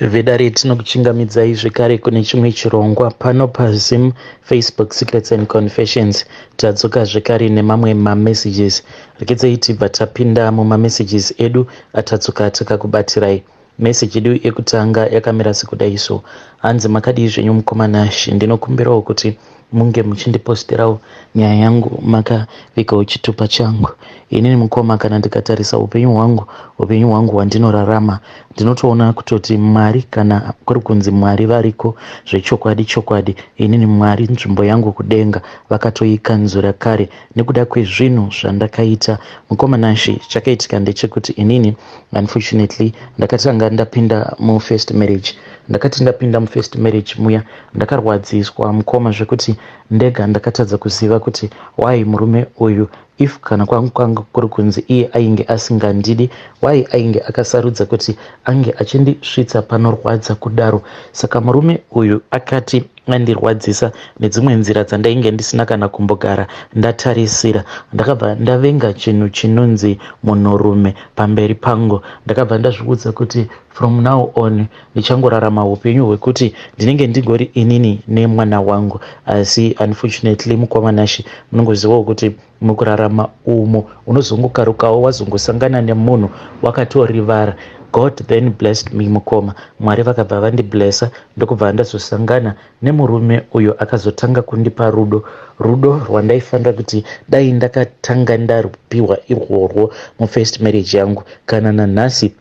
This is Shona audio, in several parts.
Vedare, tinokuchingamidzai zvekare kune chimwe chirongwa pano paZim Facebook Secrets and Confessions. Tadzoka zvekare nemamwe mamessages. Regedzai tibva tapinda mumamessages edu atadzoka takakubatirai. Message yedu yekutanga yakamira sekudai so. Hanzi, "Makadii zvenyu mukoma Nash? Ndinokumbirawo kuti munge muchindiposterawo nyaya yangu makavigawo chitupa changu. Inini mukoma, kana ndikatarisa upenyu hwangu hwandinorarama, ndinotoona kutoti Mwari, kana kuri kunzi Mwari variko zvechokwadi chokwadi, inini Mwari nzvimbo yangu kudenga vakatoikanzura kare nekuda kwezvinhu zvandakaita." Mukoma Nashi, chakaitika ndechekuti inini unfortunately ndakatanga ndapinda mufirst marriage. Ndakati ndapinda mufirst marriage muya, ndakarwadziswa mukoma, zvekuti ndega ndakatadza kuziva kuti why murume uyu, if kana kwangu kwanga kuri kunzi iye ainge asingandidi, why ainge akasarudza kuti ange achindisvitsa panorwadza kudaro? Saka murume uyu akati andirwadzisa nedzimwe nzira dzandainge ndisina kana kumbogara ndatarisira. Ndakabva ndavenga chinhu chinonzi munhurume pamberi pangu. Ndakabva ndazviudza kuti from now on ndichangorarama upenyu hwekuti ndinenge ndingori inini nemwana wangu. Asi unfortunately, mukoma Nashi, munongozivawo kuti mukurarama umo unozongokarukawo wazongosangana nemunhu wakatorivara. God then blessed me, mukoma. Mwari vakabva vandiblessa, ndokubva ndazosangana nemurume uyo akazotanga kundipa rudo, rudo rwandaifanira kuti dai ndakatanga ndarupiwa irworwo mufirst marriage yangu, kana nanhasi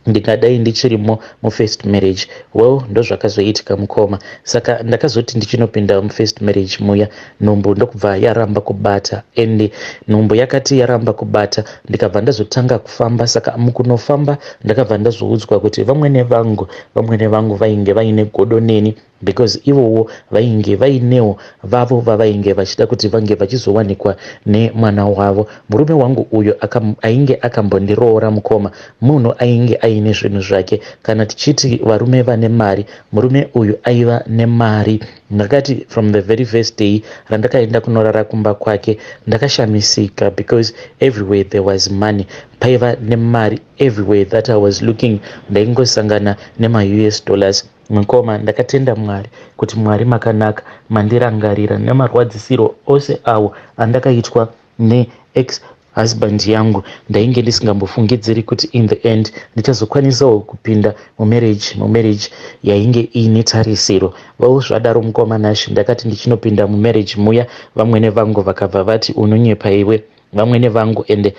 ndingadai ndichirimo mufirst marriage. Well, ndozvakazoitika mukoma. Saka ndakazoti ndichinopinda mufirst marriage muya, nhumbu ndokubva yaramba kubata. And nhumbu yakati yaramba kubata, ndikabva ndazotanga kufamba. Saka mukunofamba ndakabva ndazoudzwa kuti vamwene vangu vainge vaine godo neni, because ivowo vainge vainewo vavo vavainge vachida kuti vange vachizowanikwa nemwana wavo. Murume wangu uyo ainge akambondiroora, mukoma, munhu ainge aine zvinhu zvake. Kana tichiti varume vane mari, murume uyu aiva nemari. Ndakati from the very first day randakaenda kunorara kumba kwake, ndakashamisika because everywhere there was money. Paiva nemari everywhere that I was looking. Ndaingosangana nemaUS dollars. Mukoma, ndakatenda Mwari kuti Mwari makanaka, mandirangarira nemarwadzisiro ose awo andakaitwa neex husband yangu. Ndainge ndisingambofungidziri kuti in the end ndichazokwanisawo kupinda mumarriage yainge iine tarisiro. Vau, zvadaro mukoma Nashi, ndakati ndichinopinda mumarriage muya, vamwene vangu vakabva vati, "Unonyepa iwe." Vamwene vangu ende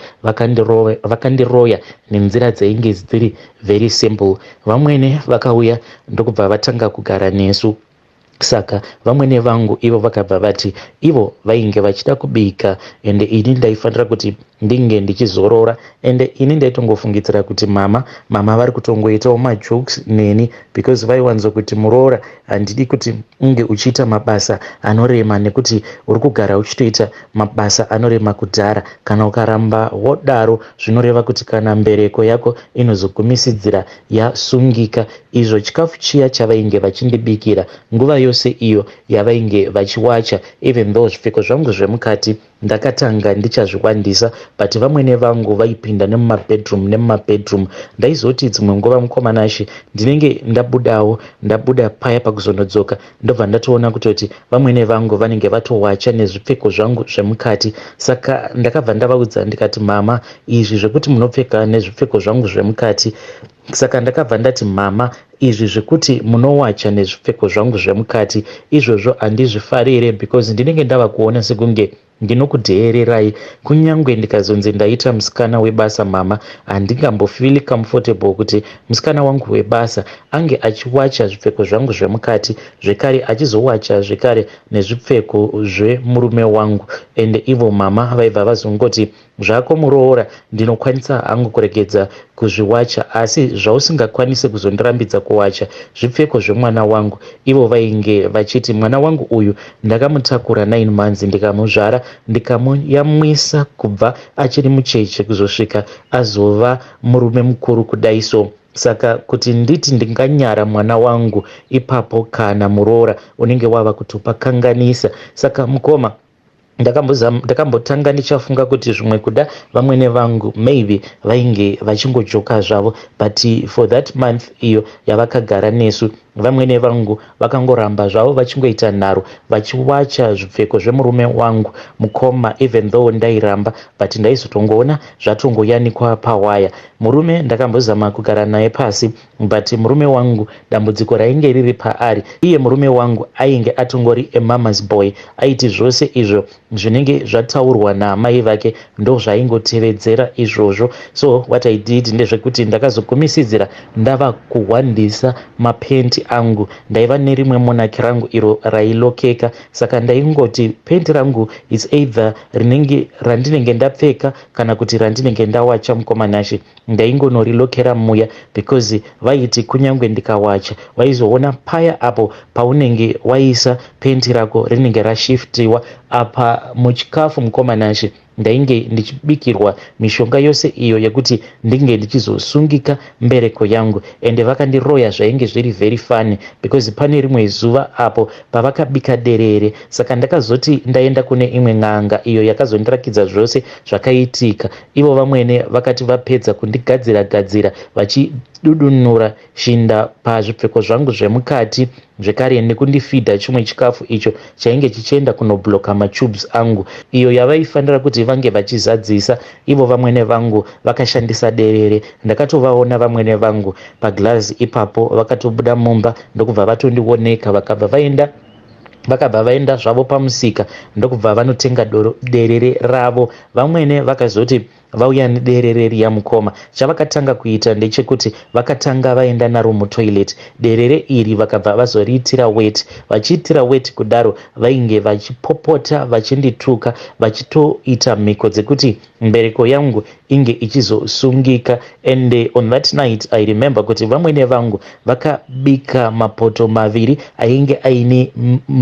vakandiroya nenzira dzainge dziri very simple. Vamwene vakauya ndokubva vatanga kugara nesu. Saka vamwene vangu ivo vakabva vati ivo vainge vachida kubika, ende ini ndaifanira kuti ndinge ndichizorora. Ende ini ndaitongofungidzira kuti mama vari kutongoitawo majokes neni, because vaiwanzokuti, "Muroora, handidi kuti unge uchiita mabasa anorema, nekuti uri kugara uchitoita mabasa anorema kudhara. Kana ukaramba wodaro, zvinoreva kuti kana mbereko yako inozogumisidzira yasungika." Izvo chikafu chiya chavainge vachindibikira nguva yose iyo yavainge vachiwacha, even though zvipfeko zvangu zvemukati ndakatanga ndichazviwandisa, but vamwene vangu vaipinda nemumabedroom nemumabedroom. Ndaizoti dzimwe nguva, mukoma Nashi, ndinenge ndabudawo, ndabuda paya, pakuzonodzoka ndobva ndatoona kutoti vamwene vangu vanenge vatowacha nezvipfeko zvangu zvemukati. Saka ndakabva ndavaudza ndikati, "Mama, izvi zvekuti munopfeka nezvipfeko zvangu zvemukati," saka ndakabva ndati, "Mama, izvi zvekuti munowacha nezvipfeko zvangu zvemukati, izvozvo handizvifarire, because ndinenge ndava kuona sekunge ndinokudheererai. Kunyange ndikazonzi ndaita musikana webasa, mama, handingambofeeli comfortable kuti musikana wangu webasa ange achiwacha zvipfeko zvangu zvemukati, zvekare achizowacha zvekare nezvipfeko zvemurume wangu." Ende ivo mama vaibva vazongoti, "Zvako muroora, ndinokwanisa hangu kuregedza kuzviwacha, asi zvausingakwanisi kuzondirambidza kuwacha zvipfeko zvemwana wangu." Ivo vainge vachiti mwana wangu uyu ndakamutakura 9 months, ndikamuzvara, ndikamuyamwisa kubva achiri mucheche kuzosvika azova murume mukuru kudai. So saka kuti nditi ndinganyara mwana wangu ipapo, kana muroora, unenge wava kutopakanganisa. Saka mukoma Ndakambotanga ndichafunga kuti zvimwe kuda vamwene vangu maybe vainge vachingojoka zvavo, but for that month iyo yavakagara nesu, vamwene vangu vakangoramba zvavo vachingoita nharo, vachiwacha zvipfeko zvemurume wangu, mukoma. Even though ndairamba, but ndaizotongoona zvatongoyanikwa pawaya. Murume ndakambozama kugara naye pasi, but murume wangu, dambudziko rainge riri paari iye murume wangu ainge atongori a mama's boy. Aiti zvose izvo zvinenge zvataurwa naamai vake ndo zvaingotevedzera izvozvo. So what I did ndezvekuti ndakazogumisidzira ndava kuhwandisa mapenti angu. Ndaiva nerimwe monaki rangu iro railokeka, saka ndaingoti penti rangu is either rinenge randinenge ndapfeka kana kuti randinenge ndawacha, mukoma Nashe, ndaingonorilokera muya, because vaiti kunyange ndikawacha vaizoona paya apo paunenge waisa penti rako rinenge rashiftiwa. Apa muchikafu, mukoma Nashe, ndainge ndichibikirwa mishonga yose iyo yekuti ndinge ndichizosungika mbereko yangu. Ende vakandiroya zvainge zviri very funny, because pane rimwe zuva apo pavakabika derere, saka ndakazoti ndaenda kune imwe n'anga iyo yakazondirakidza zvose zvakaitika. Ivo vamwene vakati vapedza kundigadzira gadzira, vachidudunura shinda pazvipfeko zvangu zvemukati, zvekare nekundifidha chimwe chikafu icho chainge chichienda kunobloka matubes angu, iyo yavaifanira kuti vange vachizadzisa ivo vamwene vangu vakashandisa derere. Ndakatovaona vamwene vangu paglazi ipapo, vakatobuda mumba ndokubva vatondioneka, vakabva vaenda zvavo pamusika, ndokubva vanotenga derere ravo. Vamwene vakazoti vauya nederere riya, mukoma, chavakatanga kuita ndechekuti vakatanga vaenda naro mutoilet derere iri, vakabva vazoriitira weti. Vachiitira weti kudaro, vainge vachipopota, vachindituka, vachitoita mhiko dzekuti mbereko yangu inge ichizosungika. And on that night, I remember kuti vamwene vangu vakabika mapoto maviri ainge aine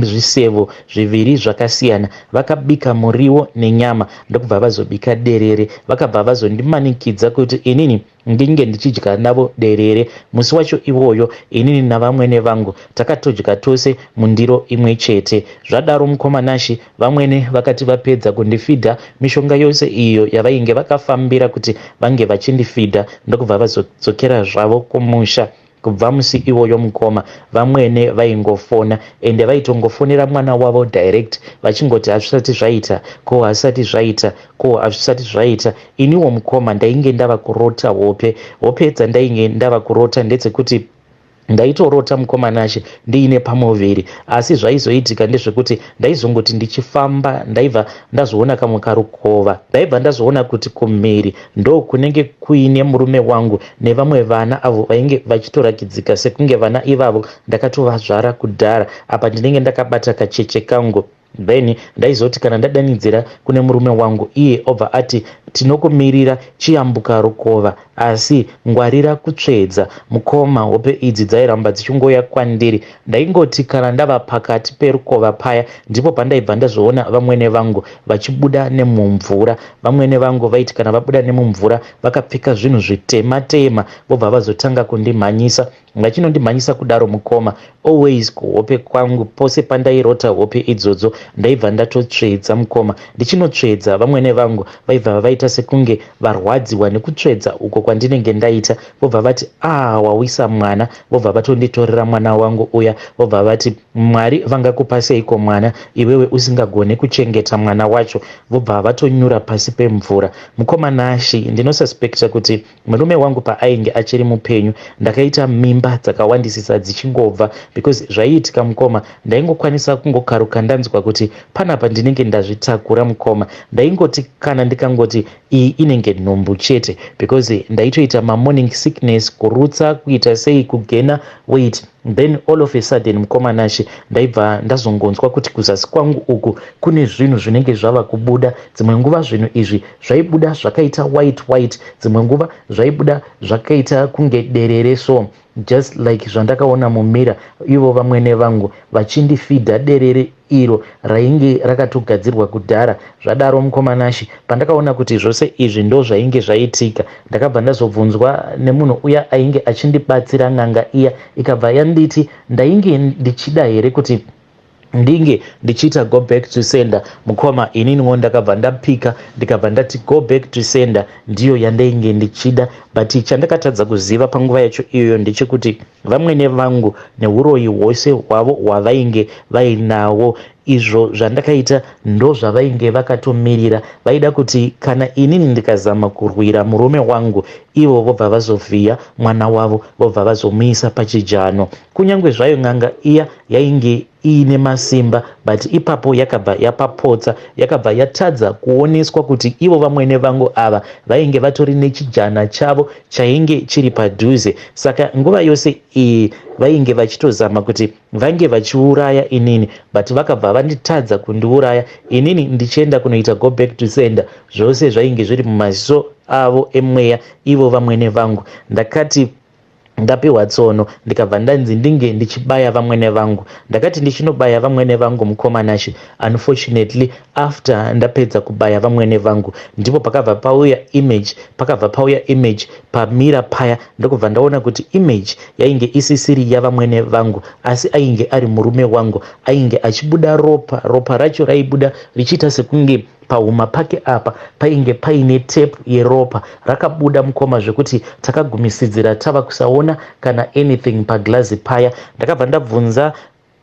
zvisevo zviviri zvakasiyana. Vakabika muriwo nenyama, ndokubva vazobika derere. Vakabva vazondimanikidza kuti inini ndinge ndichidya navo derere. Musi wacho iwoyo, inini navamwene vangu takatodya tose mundiro imwe chete. Zvadaro, mukoma Nashe, vamwene vakati vapedza kundifidha mishonga yose iyo yavainge vakafambira kuti vange vachindifidha, ndokubva vazodzokera zvavo kumusha. Kubva musi iwoyo, mukoma, vamwene vaingofona, ende vaitongofonera mwana wavo direct, vachingoti, "Hazvisati zvaita ko? Hazvisati zvaita ko? Hazvisati zvaita?" Iniwo, mukoma, ndainge ndava kurota hope. Hope dzandainge ndava kurota ndedzekuti ndaitorota, mukoma Nashe, ndiine pamuviri, asi zvaizoitika ndezvekuti ndaizongoti ndichifamba, ndaibva ndazoona kamwe karukova. Ndaibva ndazoona kuti kumhiri ndo kunenge kuine murume wangu nevamwe vana avo vainge vachitorakidzika sekunge vana ivavo ndakatovazvara kudhara. Apa ndinenge ndakabata kacheche kangu. Then ndaizoti kana ndadanidzira kune murume wangu, iye obva ati, "Tinokumirira, chiyambuka rukova, asi ngwarira kutsvedza." Mukoma, hope idzi dzairamba dzichingoya kwandiri. Ndaingoti kana ndava pakati perukova paya, ndipo pandaibva ndazoona vamwene vangu vachibuda nemumvura. Vamwene vangu vaiti kana vabuda nemumvura vakapfeka zvinhu zvitema tema, vobva vazotanga kundimhanyisa. Vachinondimhanyisa kudaro, mukoma, always kuhope kwangu, pose pandairota hope idzodzo, ndaibva ndatotsvedza, mukoma. Ndichinotsvedza, vamwene vangu vaibva vaita sekunge varwadziwa nekutsvedza uko kwandinenge ndaita, vobva vati, "A ah, wawisa mwana." Vobva vatonditorera mwana wangu uya, vobva vati, "Mwari vangakupa seiko mwana iwewe usingagone kuchengeta mwana wacho?" Vobva vatonyura pasi pemvura. Mukoma Nashe, ndinosuspecta kuti murume wangu paainge achiri mupenyu, ndakaita mimba dzakawandisisa dzichingobva, because zvaiitika, mukoma, ndaingokwanisa kungokaruka ndanzwa kuti panapa ndinenge ndazvitakura. Mukoma, ndaingoti kana ndikangoti iyi inenge nhumbu chete, because ndaitoita mamorning sickness, kurutsa, kuita sei, kugaina weight. Then all of a sudden, mukoma Nashe, ndaibva ndazongonzwa kuti kuzasi kwangu uku kune zvinhu zvinenge zvava kubuda. Dzimwe nguva zvinhu izvi zvaibuda zvakaita white white, dzimwe nguva zvaibuda zvakaita kunge derere. So just like zvandakaona mumira, ivo vamwene vangu vachindifidha derere iro rainge rakatogadzirwa kudhara. Zvadaro, mukoma Nashe, pandakaona kuti zvose izvi ndo zvainge zvaitika, ndakabva ndazobvunzwa nemunhu uya ainge achindibatsira, n'anga iya, ikabva yanditi ndainge ndichida here kuti Ndinge ndichiita go back to sender, mukoma. Ininiwo ndakabva ndapika, ndikabva ndati go back to sender ndiyo yandainge ndichida. But chandakatadza kuziva panguva yacho iyoyo ndechekuti vamwene vangu neuroyi hwose hwavo hwavainge vainawo, izvo zvandakaita ndo zvavainge vakatomirira. Vaida kuti kana inini ndikazama kurwira murume wangu, ivo vobva vazovhiya mwana wavo, vobva vazomuisa pachijano. Kunyange zvayo n'anga iya yainge iine masimba, but ipapo yakabva yapapotsa, yakabva yatadza kuoneswa kuti ivo vamwene vangu ava vainge vatori nechijana chavo chainge chiri padhuze. Saka nguva yose iyi vainge vachitozama kuti vange vachiuraya inini, but vakabva vanditadza kundiuraya. Inini ndichienda kunoita go back to sender, zvose zvainge zviri mumaziso avo emweya, ivo vamwene vangu. Ndakati ndapiwa tsono, ndikabva ndanzi ndinge ndichibaya vamwene vangu. Ndakati ndichinobaya vamwene vangu, mukoma Nashe, unfortunately, after ndapedza kubaya vamwene vangu, ndipo pakabva pauya image, pakabva pauya image pamira paya. Ndokubva ndaona kuti image yainge isisiri yavamwene vangu, asi ainge ari murume wangu ainge achibuda ropa. Ropa racho raibuda richiita sekunge pahuma pake apa painge paine tape yeropa rakabuda, mukoma, zvekuti takagumisidzira tava kusaona kana anything paglazi paya. Ndakabva ndabvunza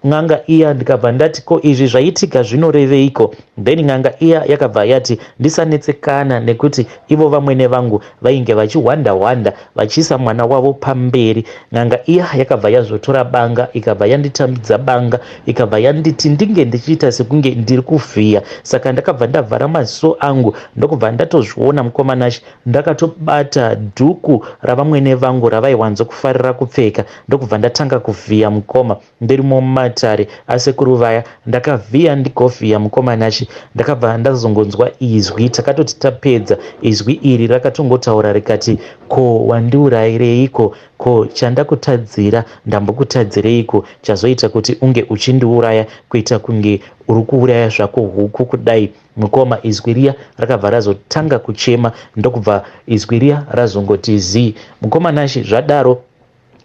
n'anga iya, ndikabva ndati, "Ko izvi zvaitika zvinoreveiko?" Then n'anga iya yakabva yati ndisanetsekana nekuti ivo vamwene vangu vainge vachihwanda hwanda vachiisa mwana wavo pamberi. N'anga iya yakabva yazotora banga, ikabva yanditambidza banga, ikabva yanditi ndinge ndichiita sekunge ndiri kuvhiya. Saka ndakabva ndavhara maziso angu, ndokubva ndatozviona, mukoma Nashe, ndakatobata dhuku ravamwene vangu ravaiwanzokufarira kupfeka, ndokubva ndatanga kuvhiya, mukoma, ndiri mumatare asekuru vaya. Ndakavhiya, ndigovhiya, mukoma Nashe, ndakabva ndazongonzwa izwi. Takatoti tapedza, izwi iri rakatongotaura rikati, "Ko wandiurayireiko? Ko chandakutadzira? Ndambokutadzireiko chazoita kuti unge uchindiuraya kuita kunge uri kuuraya zvako huku kudai?" Mukoma, izwi riya rakabva razotanga kuchema, ndokubva izwi riya razongoti zii, mukoma Nashe. Zvadaro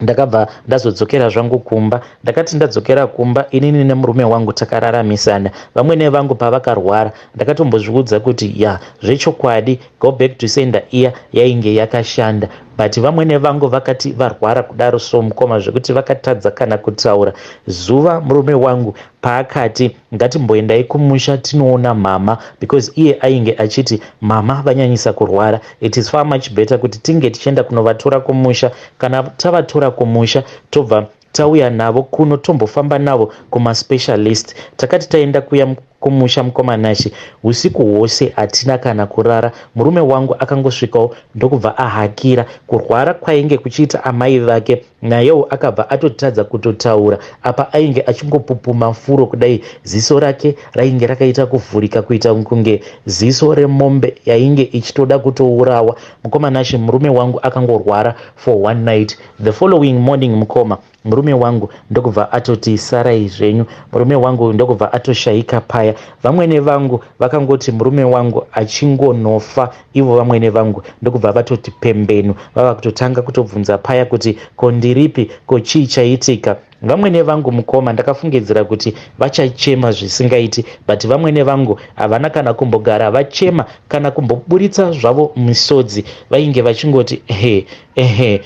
ndakabva ndazodzokera zvangu kumba. Ndakati ndadzokera kumba, inini nemurume wangu takararamisana. Vamwene vangu pavakarwara, ndakatombozviudza kuti ya, zvechokwadi go back to sender iya yainge yakashanda. But vamwene vangu vakati varwara kudaro so, mukoma, zvekuti vakatadza kana kutaura. Zuva murume wangu paakati ngatimboendai kumusha tinoona mama, because iye ainge achiti mama vanyanyisa kurwara, it is far much better kuti tinge tichienda kunovatora kumusha. Kana tavatora kumusha, tobva tauya navo kuno, tombofamba navo kumaspecialist. Takati taenda kuya kumusha, mukoma Nashe, usiku hwose hatina kana kurara. Murume wangu akangosvikawo, ndokubva ahakira. Kurwara kwainge kuchiita amai vake, nayewo akabva atotadza kutotaura. Apa ainge achingopupuma furo kudai, ziso rake rainge rakaita kuvhurika kuita kunge ziso remombe yainge ichitoda kutourawa. Mukoma Nashe, murume wangu akangorwara for one night. The following morning, mukoma, murume wangu ndokubva atoti sarai zvenyu. Murume wangu ndokubva atoshayika paya. Vamwene vangu vakangoti murume wangu achingonofa, ivo vamwene vangu ndokubva vatoti pembenu, vava kutotanga kutobvunza paya kuti ko ndiripi, ko chii chaitika? Vamwene vangu, mukoma, ndakafungidzira kuti vachachema zvisingaiti, but vamwene vangu havana kana kumbogara vachema kana kumboburitsa zvavo misodzi. Vainge vachingoti ehe, ehe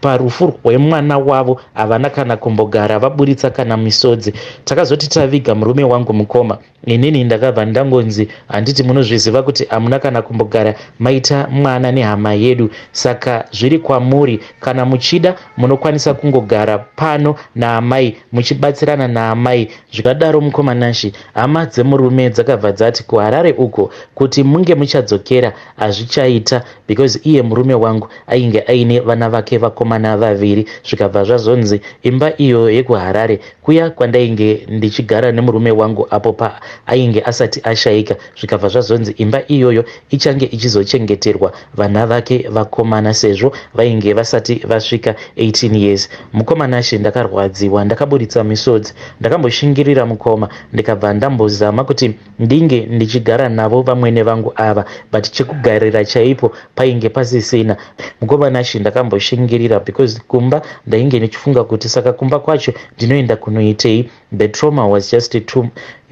parufu rwemwana wavo. Havana kana kumbogara vaburitsa kana misodzi. Takazoti taviga murume wangu, mukoma, inini ndakabva ndangonzi, "Handiti munozviziva kuti hamuna kana kumbogara maita mwana nehama yedu? Saka zviri kwamuri. Kana muchida munokwanisa kungogara pano naamai, muchibatsirana naamai." Zvikadaro, mukoma Nashe, hama dzemurume dzakabva dzati kuHarare uko kuti munge muchadzokera hazvichaita, because iye murume wangu ainge aine vana vake vakomana vaviri. Zvikabva zvazonzi imba iyo yekuHarare kuya kwandainge ndichigara nemurume wangu apo paainge asati ashayika, zvikabva zvazonzi imba iyoyo ichange ichizochengeterwa vana vake vakomana, sezvo vainge vasati vasvika 18 years. Mukoma Nashe, ndakarwadziwa, ndakaburitsa misodzi. Ndakamboshingirira, mukoma, ndikabva ndambozama kuti ndinge ndichigara navo vamwene vangu ava, but chekugarira chaipo painge pasisina. Mukoma Nashe, ndakamboshingirira. Ndakadzokera because kumba ndainge ndichifunga kuti saka kumba kwacho ndinoenda kunoitei? The trauma was just too,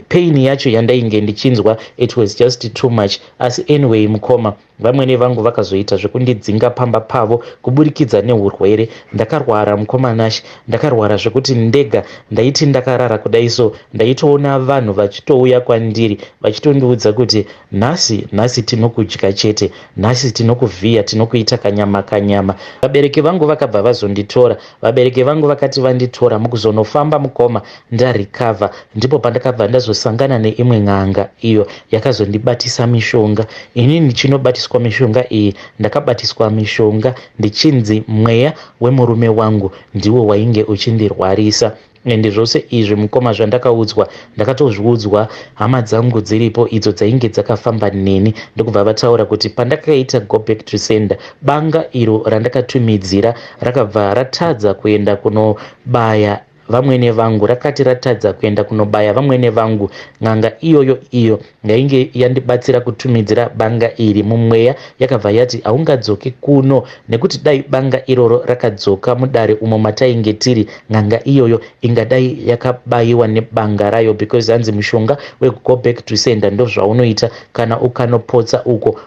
pain yacho yandainge ndichinzwa, it was just too much. Asi anyway mukoma, vamwene vangu vakazoita zvekundidzinga pamba pavo kuburikidza neurwere. Ndakarwara, mukoma Nashi, ndakarwara zvekuti ndega ndaiti ndakarara kudai so, ndaitoona vanhu vachitouya kwandiri vachitondiudza kuti, "Nhasi, nhasi tinokudya chete, nhasi tinokuvhiya, tinokuita kanyama kanyama." Vabereki vangu vakabva vazonditora. Vabereki vangu vakati vanditora, mukuzonofamba, mukoma, ndarecover, ndipo pandakabva ndazosangana neimwe n'anga iyo yakazondibatisa mishonga. Inini ndichinobatiswa mishonga iyi, ndakabatiswa mishonga ndichinzi mweya wemurume wangu ndiwo wainge uchindirwarisa. Ende zvose izvi, mukoma, zvandakaudzwa, ndakatozviudzwa hama dzangu dziripo, idzo dzainge dzakafamba neni, ndokubva vataura kuti pandakaita go back to sender, banga iro randakatumidzira rakabva ratadza kuenda kunobaya vamwene vangu. Rakati ratadza kuenda kunobaya vamwene vangu, n'anga iyoyo, iyo yainge yandibatsira kutumidzira banga iri mumweya, yakabva yati, "Haungadzoki kuno, nekuti dai banga iroro rakadzoka mudare umo matainge tiri, n'anga iyoyo ingadai yakabayiwa nebanga rayo," because hanzi mushonga wego back to sender ndozvaunoita, kana ukanopotsa uko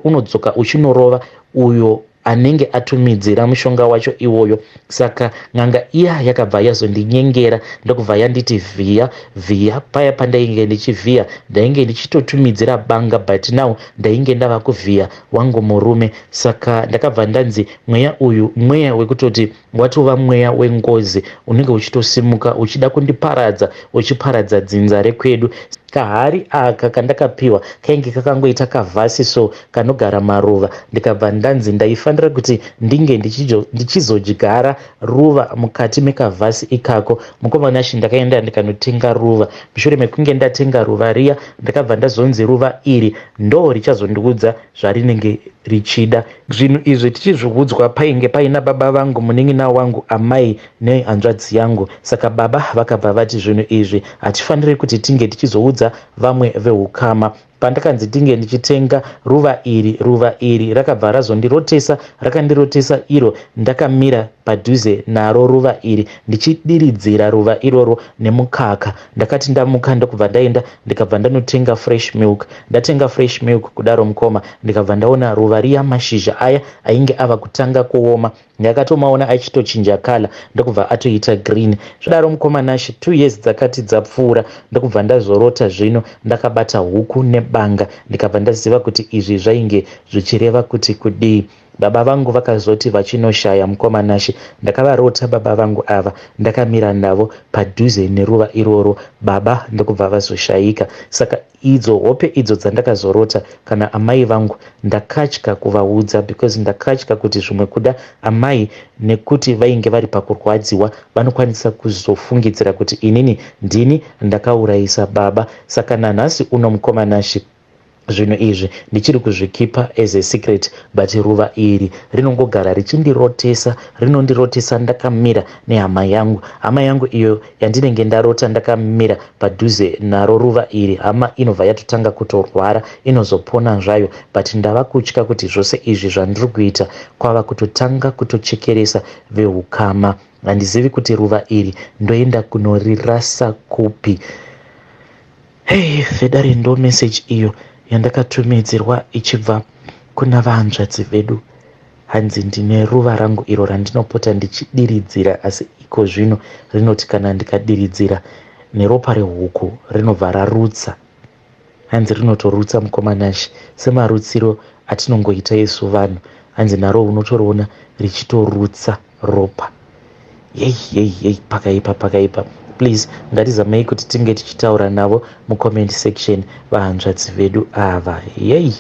unodzoka uchinorova uyo anenge atumidzira mushonga wacho iwoyo. Saka n'anga iya yakabva yazondinyengera, ndokubva yanditi, "Vhiya, vhiya." Paya pandainge ndichivhiya, ndainge ndichitotumidzira banga, but now ndainge ndava kuvhiya wangu murume. Saka ndakabva ndanzi mweya uyu mweya wekutoti watova mweya wengozi, unenge uchitosimuka uchida kundiparadza, uchiparadza dzinza rekwedu. Kahari aka kandakapiwa kainge kakangoita kavhasi so, kanogara maruva. Ndikabva ndanzi ndaifanira kuti ndinge ndichizodyara ruva mukati mekavhasi ikako. Mukoma Nashi, ndakaenda ndikanotenga ruva. Mushure mekunge ndatenga ruva riya, ndakabva ndazonzi ruva iri ndo richazondiudza zvarinenge richida. Zvinhu izvi tichizviudzwa, painge paina baba vangu, munin'ina wangu, amai nehanzvadzi yangu. Saka baba vakabva vati zvinhu izvi hatifaniri kuti tinge tichizoudza vamwe veukama. Pandakanzi tinge ndichitenga ruva iri, ruva iri rakabva razondirotesa. Rakandirotesa iro ndakamira padhuze naro ruva iri, ndichidiridzira ruva iroro nemukaka. Ndakati ndamuka, ndokubva ndaenda, ndikabva ndanotenga fresh milk. Ndatenga fresh milk kudaro, mukoma, ndikabva ndaona ruva riya, mashizha aya ainge ava kutanga kuoma, ndakatomaona achitochinja colour, ndokubva atoita green. Zvodaro, mukoma Nashi, 2 years dzakati dzapfuura, ndokubva ndazorota zvino ndakabata huku nebanga. Ndikabva ndaziva kuti izvi zvainge zvichireva kuti kudii. Baba vangu vakazoti vachinoshaya, mukoma Nashi, ndakavarota baba vangu ava ndakamira navo padhuze neruva iroro, baba ndokubva vazoshayika. Saka idzo hope idzo dzandakazorota kana amai vangu, ndakatya kuvaudza because ndakatya kuti zvimwe kuda amai, nekuti vainge vari pakurwadziwa, vanokwanisa kuzofungidzira kuti inini ndini ndakaurayisa baba. Saka nanhasi uno, mukoma Nashi, zvinhu izvi ndichiri kuzvikeepa as a secret, but ruva iri rinongogara richindirotesa. Rinondirotesa ndakamira nehama yangu. Hama yangu iyo yandinenge ndarota ndakamira padhuze naro ruva iri, hama inobva yatotanga kutorwara, inozopona zvayo, but ndava kutya kuti zvose izvi zvandiri kuita kwava kutotanga kutochekeresa veukama. Handizivi kuti ruva iri ndoenda kunorirasa kupi. Hei, vedare, ndo meseji iyo yandakatumidzirwa ichibva kuna vahanzvadzi vedu. Hanzi ndine ruva rangu iro randinopota ndichidiridzira, asi iko zvino rinoti kana ndikadiridzira neropa rehuku rinobva rarutsa. Hanzi rinotorutsa, mukoma Nashi, semarutsiro atinongoita isu vanhu. Hanzi naro unotoriona richitorutsa ropa. Yei yei yei, pakaipa, pakaipa. Please, ngatizamei kuti tinge tichitaura navo mucomment section, vahanzvadzi vedu ava. Yei.